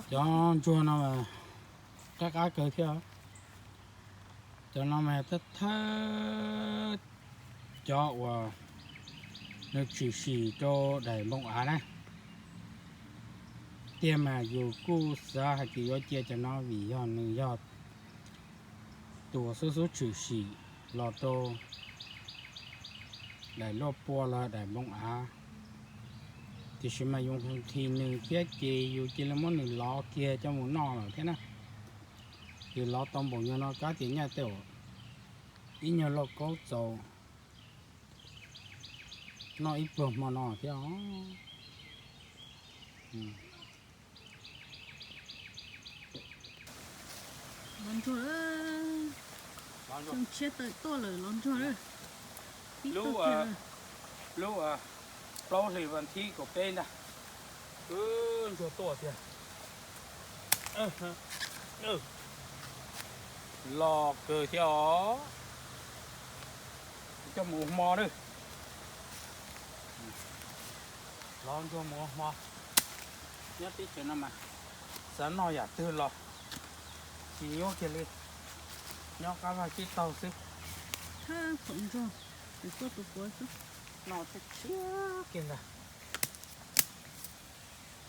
Cov ntsuag no mas qab qab kawg thiab. Cov no mas thawj thawj cov uas nws tshwm sim rau daim npoo av na. Tiag mas yus kuj xav hais tias yuav cia cov no vim yog nws yog tus xub xub tshwm sim los rau daim luaj pua los daim npoo av. Tiam sis mas yus nqhis nws thiab ces yus cia li muab nws lov kiag coj mus noj lawm thiab na. Ces lov tau npaum nyuag no kab tias nyaj tej ib nyuag lauj kaub txaus noj ib pluag hmo no thiab os. Los ntsuag, xyoo tshiab tawm tuaj lawm los ntsuag. Lub, lub plaub hlis vas thib kaum peb ntag. Ntsuag tuaj tiag. Los kawg thiab os. Coj mus ua hmo na. Los ntsuag mus ua hmo. Nyob teb chaws no mas xav noj yam twg los tsis nyuaj kiag li. Nyob qab vaj tsib taug xwb. Thaum ntsuag, tus tuaj tus puav xwb. Noj tshiab tshiab kiag ntag.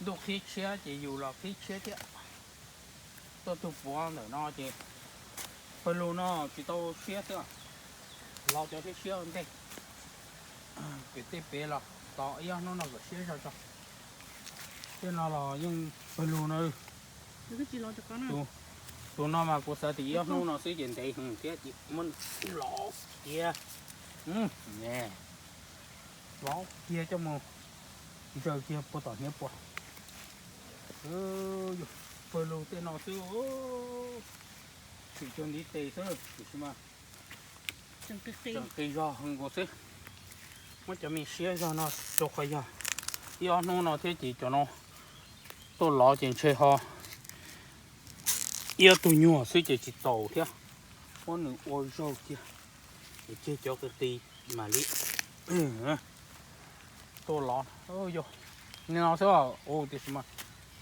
Ntuj qhib tshiab ces yus los qhib tshiab thiab. Tuaj tus puav ntawm no ces pawg lug no tsis tau siab xwb. Lov cov siab siab ua ntej. Pem tej pem los tos ib ob hnub no kom siab zog tso. Tej no los yeej pawg lug no. Tus no mas kuv xav tias ib ob hnub no xwb ces ntev heev thiab ces muab lov kiag. Lov kiag coj mus ntsaws kiag puag tom hniav puas. Pawg lug tej no xwb. Tsis cuag ntiv tes xwb tiam sis mas tseem qis zog heev nkaus xwb. Muab cov me siab zog no rau qhov yog ib ob hnub no thiab ces cov no tuaj lov ces ntshe ho ib ob tug nyuag xwb ces tsis taus thiab. Muab nws ua zaug kiag es tseg cov qis qis mam li tuaj lov. Yog li no xwb. Tiam sis mas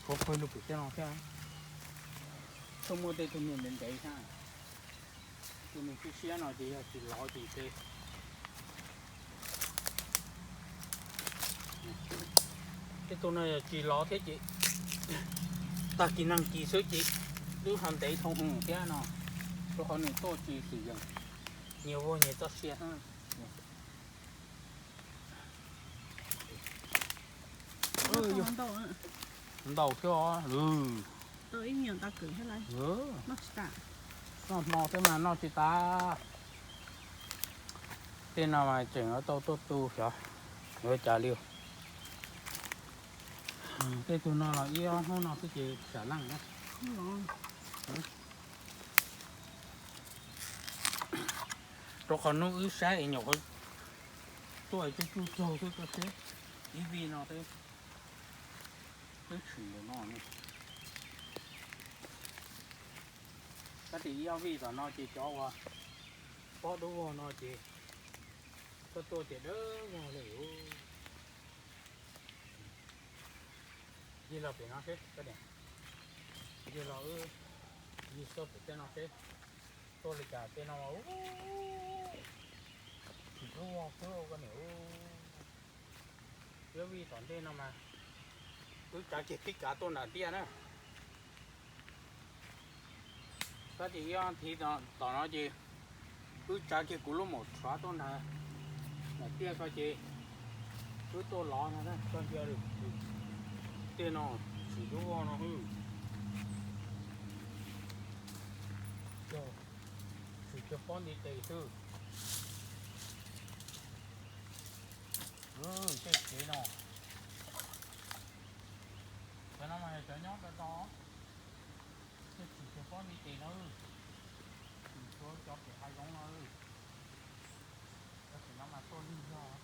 tshuav pawg lug pem tej no thiab. Tuaj muaj tej tug me ntev ntev thiab. Tus me siab siab no ces yog tsis lov ces ntshe tej tug no yog tsis lov thiab ces tag kis nag kis xwb ces twb ho ntev dhau hwv thiab no, rau qhov nws tuaj tsis xwm yees, nyias vuag nyias txoj sia. Ntau thiab os. Noj hmo xwb mas noj tsis tas. Tej no mas tseem yuav tau tuaj tu xyov yuav cas li. Tej tug no los ib ob hnub no xwb ces sam leej na. Rau qhov hnub wb saib es nyuam qhuav tuaj tsuj tsuj tsaug xwb, koj saib ib vij no xwb twb tshwm npaum no ne. Tab sis ib ob vij tom no ces cov uas pob dub vog no ces koj tuaj ces dawb vog li. Yig los pem no seb, yig los wb yig xauj pem tej no seb tuaj li cas. Tej no tsis dub vog xwb koj niam. Ib vij tom ntej no mas wb tsav kiag khib kav tuaj nram tiaj na. Tab sis ib ob thiv tom no ces wb tsav kiag kuv lub maum tshuav tuaj nram tiaj ko ces wb tuaj lov no koj ntsia. Tej no tsis dub vog no. Tsis cuag pob ntiv tes xwb. Tej tsev no, cov no mas cov nyob do do, tej tsis cuag pob ntiv tes no, tsis cuag cov pem hav zoov no. Cov pem no mas tuaj lig zog.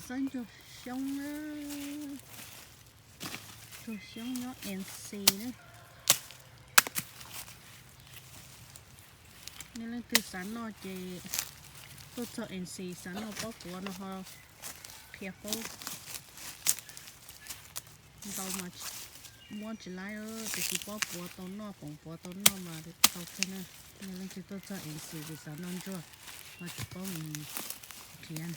Xab ntsuag xyoob, ntsuag xyoob nyob N C na. Nej leej twg xav noj ces Tuaj txog N C xav noj pob puav no ho qhia paub ntau mas muab tsis laib, tiam sis pob puav tau noj, pob puav tau noj mas tau kawg na. Yog leej twg tuaj txog N C xav noj ntsuag ho tsis paub mus nrhiav.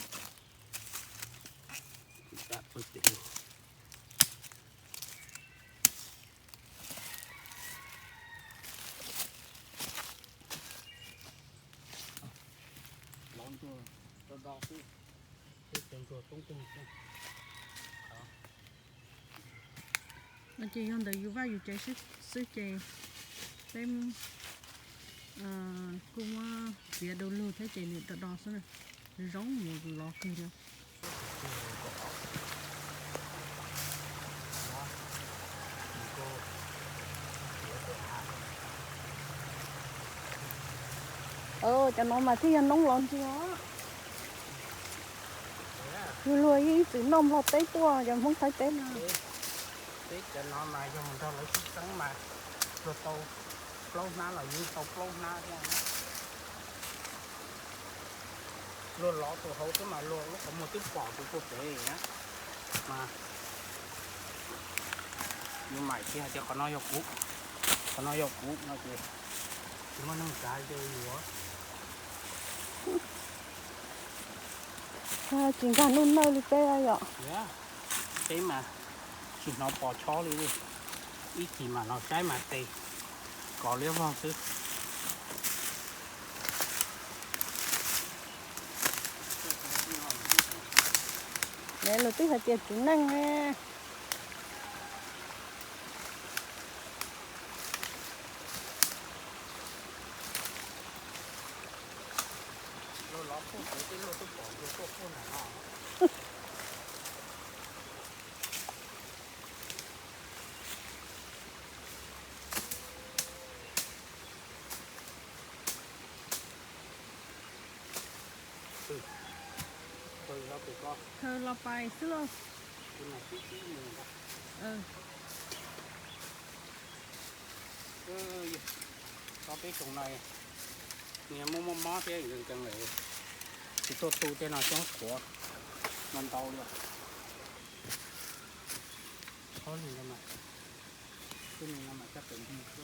No ces yog ntawm yus vaj yus tsev xwb ces peb kuj muab txiav du lug thiab ces nws do do xwb na, zoo mus lov kawg li. Cov no mas thiaj yog noob lov ntsuag. Luag luag yeej ib txwm noj nplog teb tuaj cov Hmoob Thaib teb no. Peb cov no mas yog mus nrog lawv sib txeeb mas luag tau plaub hnab los yeej tau plaub hnab thiab. Luag lov tus hauv xwb mas luag lub qhov muag twb pom tus puag pem na. Mas yus mam tsis hais tias qhov no yog kuv, qhov no yog kuv no ces tsis muaj neeg txav ze yus. Tsis nkag nuj nawj li peb yom. Peb mas tsis hnov pos chob li, ib chim mam los saib mas tes kov liab vog xwb. Lawv twb hais tias txiv neej ne. Luag lov puag pem tej luag twb pom luag tuaj puag nram no. Khaws los pais xwb lauj. Tsob peb tsoom no nws muaj muaj mob thiab nkees nkees lawm, tsis tuaj tu tej no xyoob tshuav no ntau li. Ob li no mas, tej no mas caj pem nti xwb.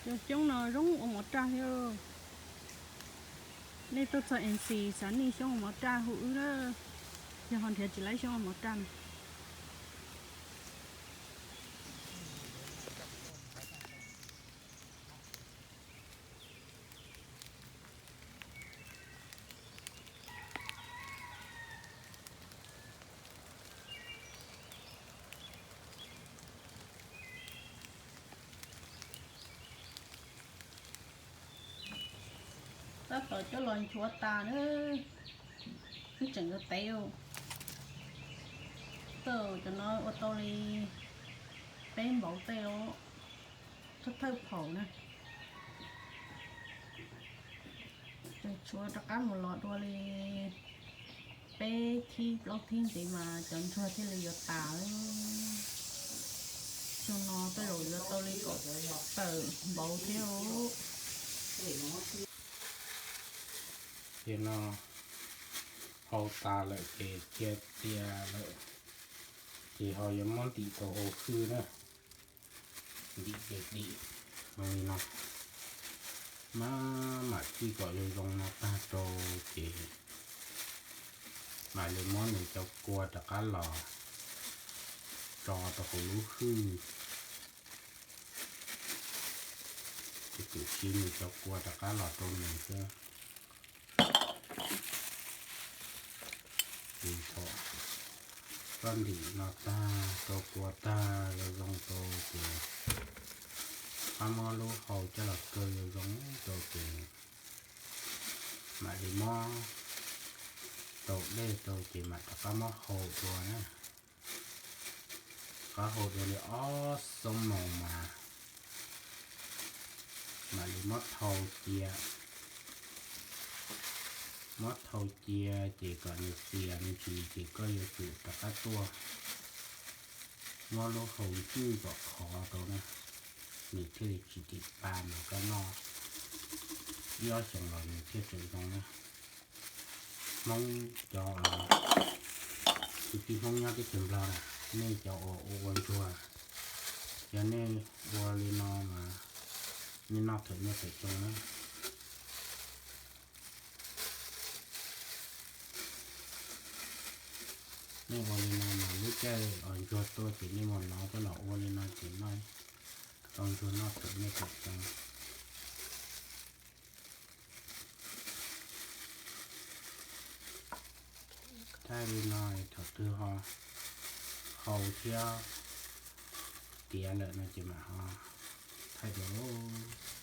Cov xyoob no zoo ua mov raj thiab. Nej tuaj txog N C xav nij xyoob ua mov raj hu wb na, yog ho nrhiav tsis laib xyoob ua mov raj na. Tab tom coj los nchuav tas na, wb tseem yuav tev. Tau cov no ua tau li peb npaum tej, thawj thawj phaum na. Tseem tshuav rov qab mus los dua li peb thib plaub thib ntxiv mas cov ntsuag thiaj li yuav tas. Xyoo no tej zaum yuav tau li kaum tawm npaum thiab. Ces no hau tas lawm ces cia tias lawm, ces ho yuav muab ntim rau hauv khwj na. Ntim ces ntim zoo li no, mam mam tij kom zoo zoo no tag rau ces mam li muab nws cov kua rov qab los tso rau hauv lub khwj. Ces kuv siv nws cov kua rov qab los rau nws xwb. Ces thaum koj ntim no tag rau kua tag zoo zoo rau ces rov qab muab lub hau coj los kaw zoo zoo rau ces mam li muab rau dej rau ces mam rov qab muab hau dua na. Rov qab hau dua li ob xuab moos mas mam li muab thau cia. Muab thau cia ces kom nws txias me ntsis ces koj yuav tsum rov qab tuaj muab lub hau ntswj kom khov rau na. nws thiaj li tsis dim pa mas koj noj ib ob xyoos los nws thiaj tseem zoo na. Hmoob cov, kwv tij Hmoob nyob teb chaws Nplog na, nej cov uas ua ua ntsuag, yog nej ua li no mas nej noj thawm nej thawm xyoo na. Nej ua li no mas lub caij uas ntsuag tuaj ces nej mus nov coj los ua li no ces noj tau ntsuag noj thawm nej thawm xyoo. Thaij li no thaum twg ho hau thiab tiav lawm no ces mam ho thaij dua lauj.